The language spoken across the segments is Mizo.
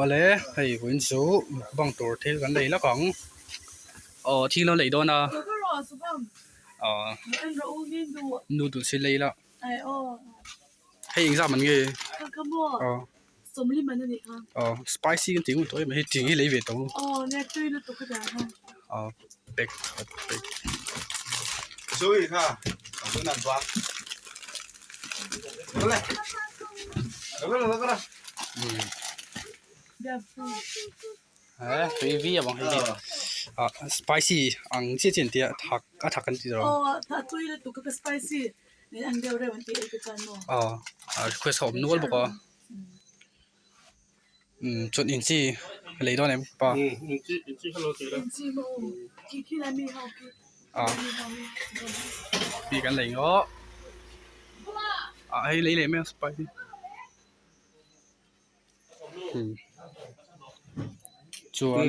Awle hei vawiin chu mukbang tur thil kan lei lak ang aw thil an lei dawn a aw noodles hi lei la hei engzah man nge aw aw spicy kan tih ngun tawh em hei ting hi lei ve tawh ang aw pack pack. He tui vi avang hei hi ah spicy ang chiah chiah an tia thak a thak an ti rawh aw a request a awm nual bawk a umm chuan inchi a lei dawn em pa ah hi kan lei ngawh ah hei lei leh mai a spicy. Chuan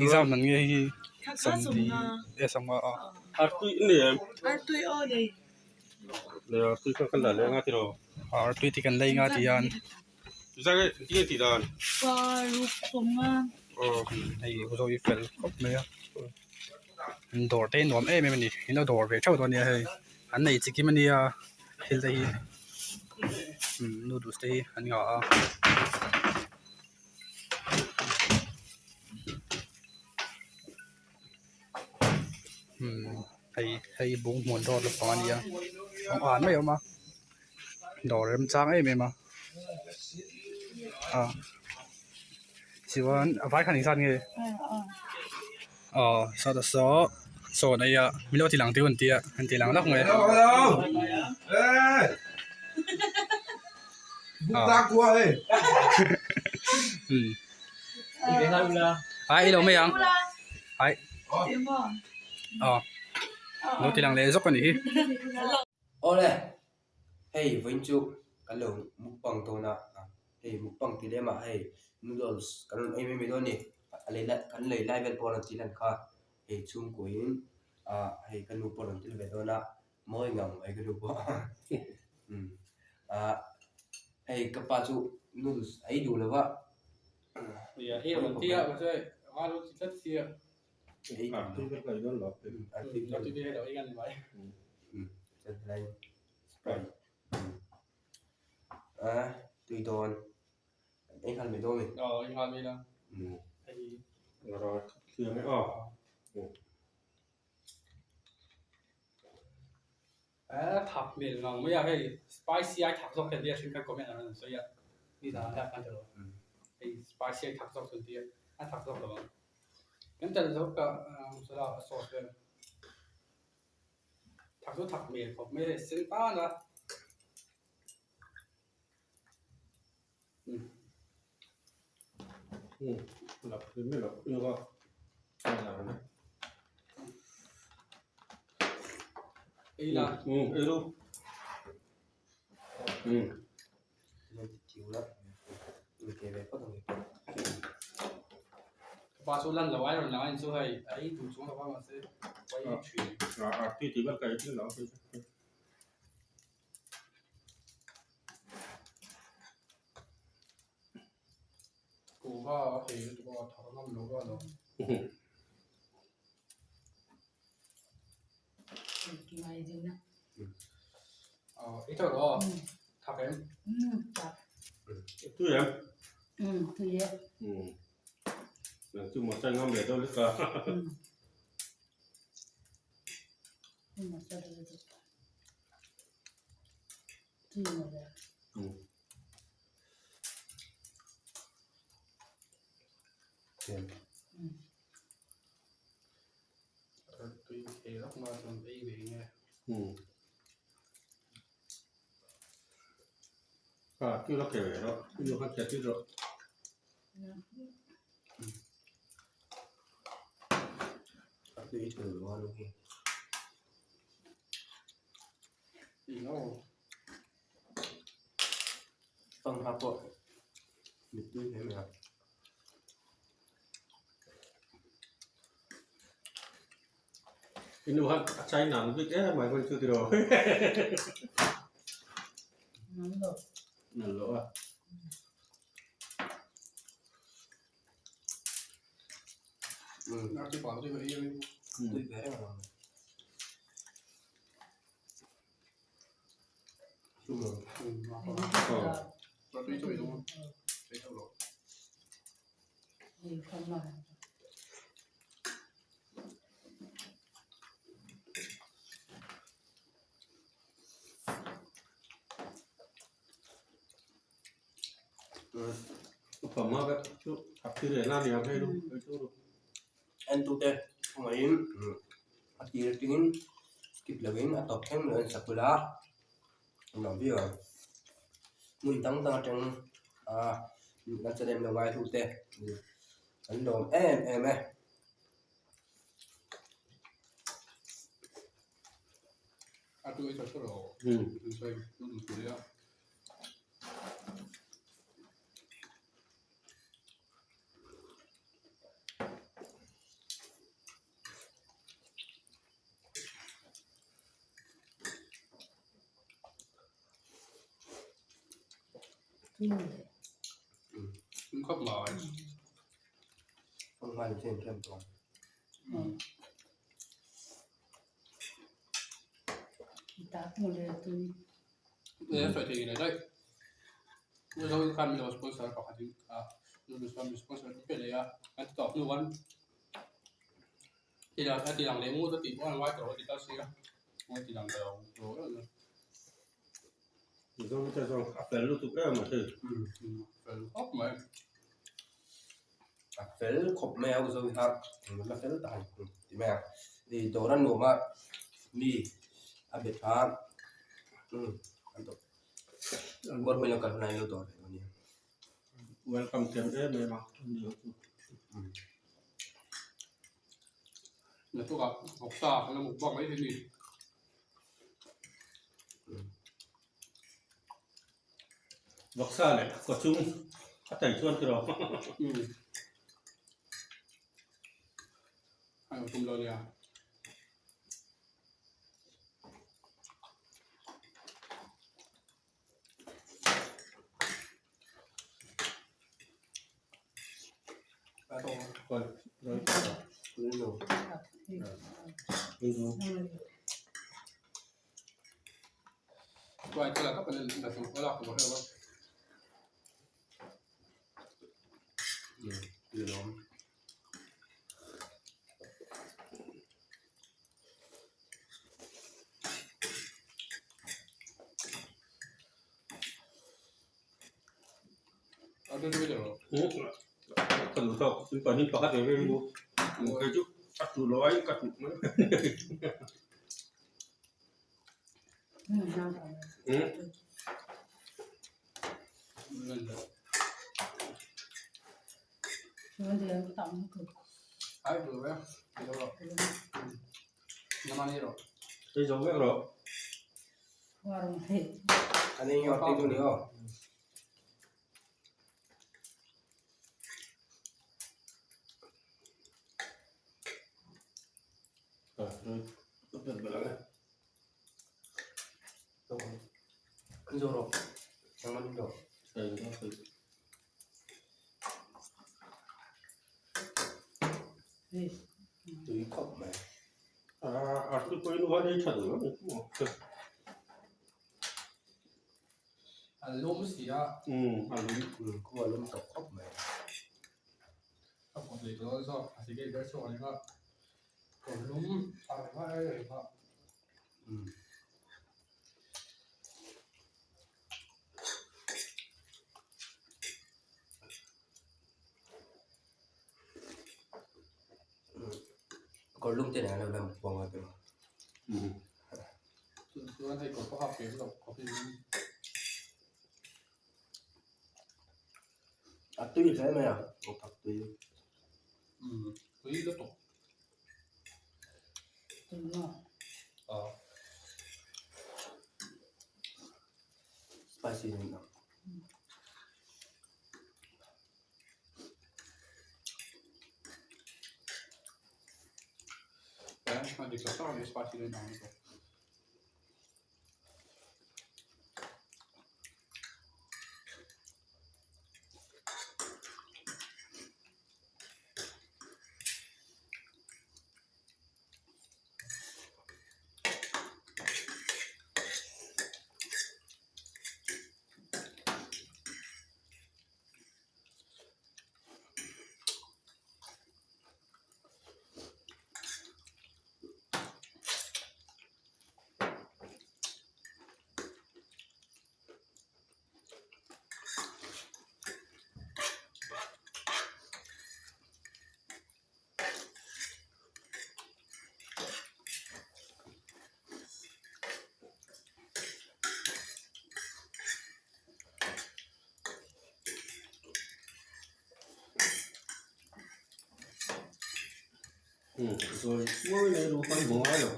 exam an nge hi sawmli e sawmnga a. Artui te kan lei nga ti hian hei zawh hi fel khawp mai a dawr te hi nuam em em a ni in lo dawr ve theuh dawn a nia hei an nei chi kim a nia thil te hi noodles te hi an ngah a. Hei hei bung hmun dawt lampang a ni a a an mai a awm a dawr remchang em em a ah chuan a vai khan engzat nge aw sawta saw chaw an ei a min lo ti lang teuh an tia an ti lang lawk mai ah ei lo mai ang ai aw lo ti lang leh zawk a nih hi. Awle hei vawiin chu kan lo mukbang dawn a hei mukbang tih lem ah hei noodles kan rawn ei mai mai dawn a ni a lei lai kan lei lai vel pawh a rawn tih lan kha hei chhungkaw in ah hei ka nu pawh a rawn tel ve dawn a mawi ngang mai ka nu pawh umm ah hei ka pa chu noodles a ei duh lo va. Tui dawn ei nghal mai dawn a ni. Thak hmel ngang mai a hei spicy ai thak zawk hian tia hring khan comment an rawn sawi a nizan an lak khan tilo hei spicy ai thak zawk chuan tia a thak zawk lo ang kan tel zo ka masala a sauce vel thak chu thak hmel khawp mai hei sen tan a. Ei la. Pa chu lan lo ai rawn lang a ni chu hei a ei duh chung lo va mahse a ei thin. Kuhva a ei lutuk a thar ngam lo va lo. Aw i tawh lo thak em? Tui em? Tui e. Nang chu maw ngam ve dawn lek a. Sangha pawh mittui hle mai a. I nu khan a chai nang bik em mai hman chu tiraw. Nang lo. Nang lo a. Tui ve reng ang. Entute khawngaihin a tir aṭangin skip lovin a tawp thleng lo en sak ula a nuam viau ang. Hmun dang dang aṭang a kan channel lo ngaithute an lawm em em e. A fel khawp mai a uzo hi a la fel tak a ni ti mai ang ni dawr a nuam a mi a be tha umm an tawp kawr hmel a kal hunah hian lo dawr ve ania. Welcome thiam em em a Vawksa leh kawchung a tai chuan tiraw. Ka duh tawk in pahnih pakhat ve ve ru kei chu a tuh loh aiin ka tuh mai Ei zo vek rawh. A tui pawhin uan ei tha duh lo A lum si a. Umm a lum. Khu a lum tawh khawp mai. A kawt leh dawn zawk a ti ngei ber chhuak a ni kha. Kawr lum a ni kha ei reng kha. Umm. Kawr lum te nen an lo la mukbang a tiraw. Umm. Chuan hei kawr pawh hak ve loh khawp in. A tui hle mai a, aw tak tui. Umm tui lutuk. Aw. Spicy nen ang. Zawi mawi leh lu khan hmu ngai lo.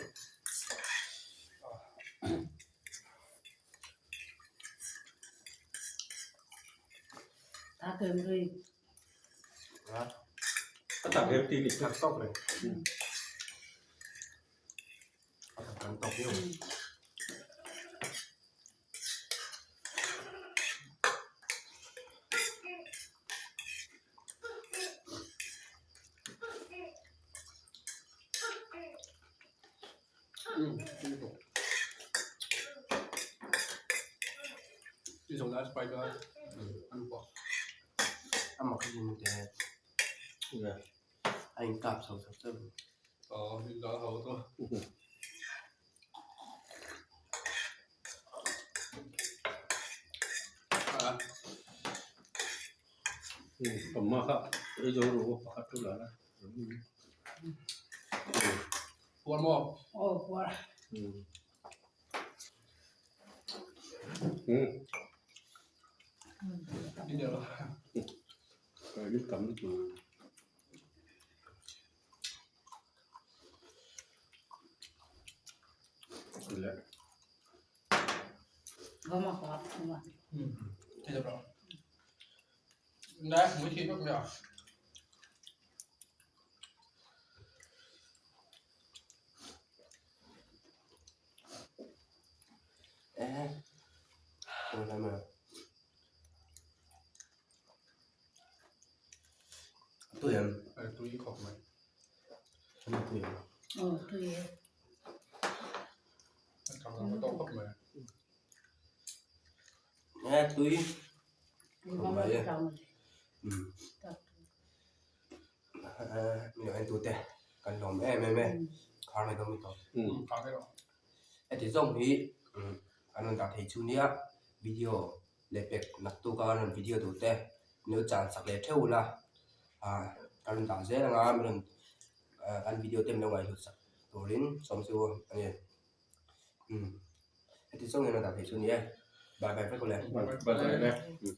A tak em tih ni tak tawk reng. A tak kan tawk viau. Amah hi ni te a in kap chho chho chho. Pamma kha ei zo ru pakhat chu la la. Puar maw? Aw puar. Tam lutuk. Tui em? Tui khawp mai. Tui em? Aw tui e. E tui. Khawp mai e. Mi lo en tute kan lawm em em e. Khar mai dawn mi tawh. Heti zawng hi an rawn dah thei chu nia video leh pek naktuk a an rawn video duh te min lo chan sak leh theuh ula ah ka rawn dah zel anga min rawn ah kan video te min lo ngaihhlut sak turin sawm chu a ni umm heti zawng hian an rawn dah thei chu a ni e bye bye vek ule. Bye bye.